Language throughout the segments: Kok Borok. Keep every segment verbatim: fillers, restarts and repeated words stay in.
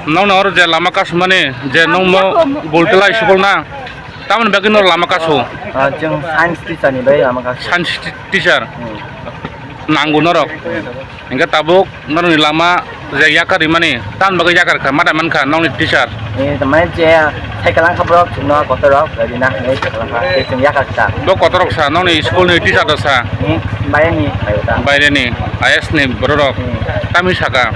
Nokno oro je lama kasumani je nokmo Goltela school na, tamoni bagwi norok lama kasu? Ah, chwng science teacher ni bai lama kasu. Science ti-, teacher? Hmm. Nango norok. Hmm. Hingke tabuk norokni lama je yakar rimani, tamoni bagwi yakar kha, madai mankha nokni teacher? Eh, tamani je cycle wngkha borok chwngno kotorok rina hinwi cycle wngkha, tei chwng yakar kha. Bo kotorok sa, nokni school ni teacher do sa? Hmm, baireni, bairota. Baireni, I S ni bororok. Hmm. Tamni saka?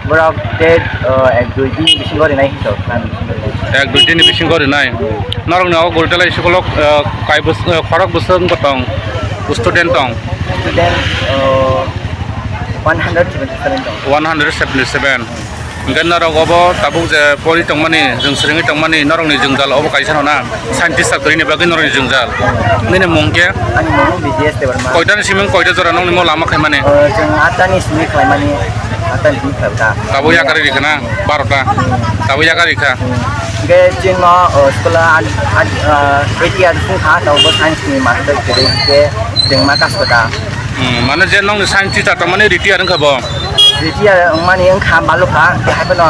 Borok te, uh, ek dui din bisingo rinai hinwi tok, nang bisingo rinai. Ek dui din ni bisingo rinai. Norokni o Goltela school o, uh, kai bos-, uh, khorok bwswk wngkha tong, student tong? Student, uh, one hundred seventy seven tong. One hundred seventy seven. Hingke norok obo tabuk je pori tongmani, jwng swrwngwi tongmani, norokni jwngjal obo kaisa rw na? Science teacher kwrwini bagwi norokni jwngjal. Nini mung khe? Ani mung B J S Debbarma. Koitani siming koita jora nokni mo lama khaimani? O, chwng attani simi khlaimani, attani simi khlaikha. Tabuk yakarwi rikha na? Barota. Tabuk yakarwi rikha. Hmm. Hingke chwngno, o, school-o ad-, ad-, o, eight years wngkha, tabukbo science ni master kwrwi hingke chwng ma kaskota. Hmm, mane je nokni science teacher tongmani retire wngkha bo? Retire wngmani wngkha, malukha, hingke haiphano,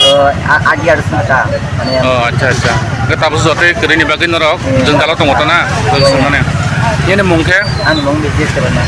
o, a-, eight years wngkha, mane. O, acha, acha. Hingke tabuk jotoi kwrwini bagwi norok Hmm. jwngjalo tongo to na? Hmm. Swngmani. Nini mung khe? Ani mung Bijesh Debbarma.